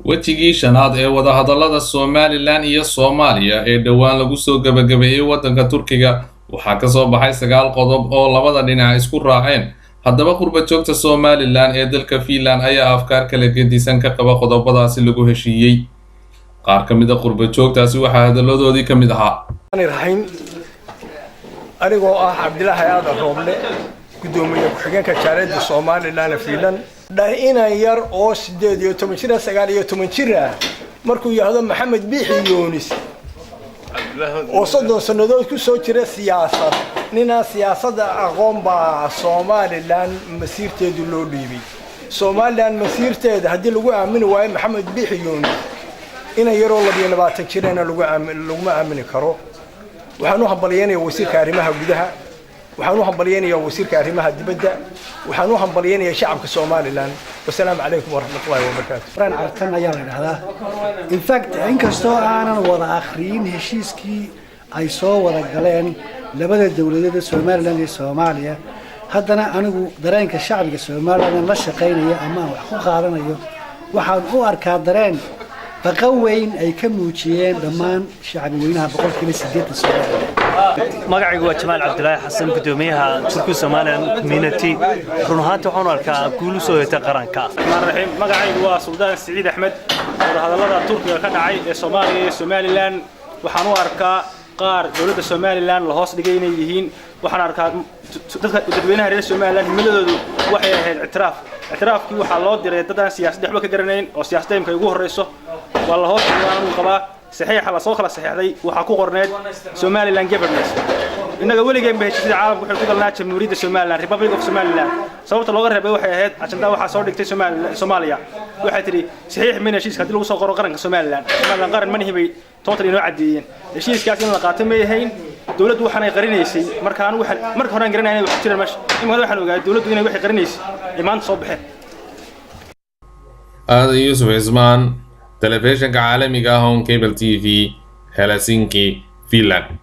Wejigii shanaad ee wadahadallada Somalilan iyo Soomaaliya ee dhowaan lagu soo gabagabeeyey waddanka Turkiga waxaa ka soo baxay 9 qodob oo labada dhinac isku raaceen. Haddaba, qurba joogta Somalilan ee dalka Finland ayaa afkaar kala gedisan ka qaba qodobadaasi lagu heshiiyey. Qaar ka mid a qurba joogtaasi waxaa hadalladoodii ka mid ahaa: Raxiim, anigoo ah Cabdilaahi Aadan Rooble, guddoomiye ku-xigeenka jaaliyadda Somalilan ee Finland, inan yar oo 18 jira, 19 jir ah, markuu yidhaahdo Maxamed Biixi Yoonis oo 30 sannadood ku soo jira siyaasad, ninaan siyaasadda aqoon baa Somalilan masiirteedu loo dhiibay. Somalilan masiirteeda haddii lagu aamini waayo Maxamed Biixi Yoonis, inan yaroo 22 jirana laguma aamini karo. Waxaan u hambalyaynayaa wasiirka arrimaha gudaha, waxaan u hambalyaynayaa wasiirka arrimaha dibadda, waxaan u hambalyaynayaa shacabka Somalilan. Wasalaamu calaykum waraxmatullahi wabarakaatu. Raan Cartan ayaa la dhahdaa. In fact, inkastoo aanan wada akhriyin heshiiskii ay soo wada galeen labada dowladeed ee Somalilan iyo Soomaaliya, haddana anigu dareenka shacbiga Somalilan la shaqaynaya ama aan wax ku qaadanayo, waxaan u arkaa dareen baqa weyn ay ka muujiyeen dhammaan shacbi weynaha 80% Soomaaliya. Magacaygu waa Jamaal Cabdilaahi Xasan, gudoomiyaha Turku Somalian Community. Run ahaantii waxaan u arkaa guul u soo hoyatay qaranka. Raxiim, magacaygu waa Suldaan Siciid Axmed. Wadahadallada Turkiga ka dhacay ee Soomaaliya iyo Somalilan waxaan u arkaa qaar dowladda Somalilan la hoos dhigay inay yihiin. Waxaan arkaa dadka dadweynaha reer Somalilan himiladoodu waxay ahayd ictiraaf. Ictiraafkii waxaa loo diray dad aan siyaasadda waxba ka garanayn oo siyaasadda imka ugu horreyso waa la hoos dhigay. Anuu qabaa saxiixa la soo kala saxiixday waxaa ku qorneed Somaliland governance. Innaga weligeen ba heshiisyada caalamka waxay ku galnaa Jamhuuriyadda Somaliland, Republic of Somaliland. Sababta looga reebay waxay ahayd ajanda waxaa soo dhigtay Soomaaliya. Waxay tidhi saxiix mayna heshiiska haddii lagu soo qoro qaranka Somaliland. Somaliland qaran manihi bay total inoo caddeeyeen. Heshiiskaas in la qaato may ahayn. Dowladdu waxaanay qarinaysay marka anigu waxaan marka horaan garanaya inay wax jiraan meesha. Imika waxaan ogaa dowladdu inay waxay qarinaysay ay maanta soo baxeen. Aadan Yuusuf Cismaan, telefishinka caalamiga ah Horn Cable TV, Helsinki, Finland.